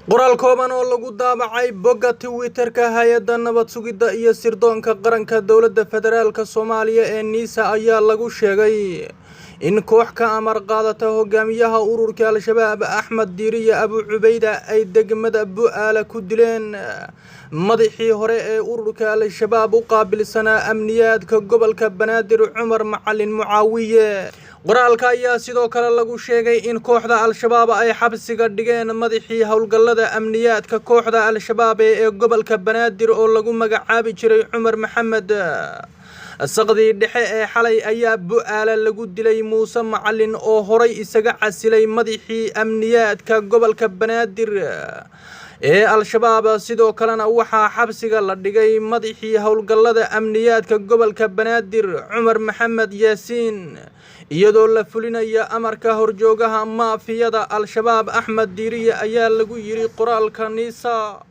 Qoraal kooban oo lagu daabacay bogga Twitter-ka Hay'adda Nabad Sugidda iyo Sirdoonka Qaranka Dowladda Federaalka Soomaaliya ee NISA ayaa lagu sheegay in koox ka amar qaadata hogaamiyaha ururka Al-Shabaab Axmed Diiriye Abu Cubeyda ay degmada Bu'aale ku dileen madaxii hore ee ururka Al-Shabaab u qaabilsanaa amniyaadka gobolka Banaadir, Cumar Macalin Mucaawiye. Qoraalka ayaa sidoo kale lagu sheegay in kooxda Al-Shabaab ay xabsiga dhigeen madaxii howlgallada amniyaadka kooxda Al-Shabaab ee gobolka Banaadir oo lagu magacaabi jiray Cumar Maxamed. Saqdii dhexe ee xalay ayaa Bu'aale lagu dilay Muuse Macalin oo horay isaga casilay madaxii amniyaadka gobolka Banaadir ee Al-Shabaab. Sidoo kalena waxaa xabsiga la dhigay madaxii howlgallada amniyaadka gobolka Banaadir, Cumar Maxamed Yaasiin, iyadoo la fulinaya amarka horjoogaha maafiyada Al-Shabaab Axmed Diiriye, ayaa lagu yiri qoraalka NISA.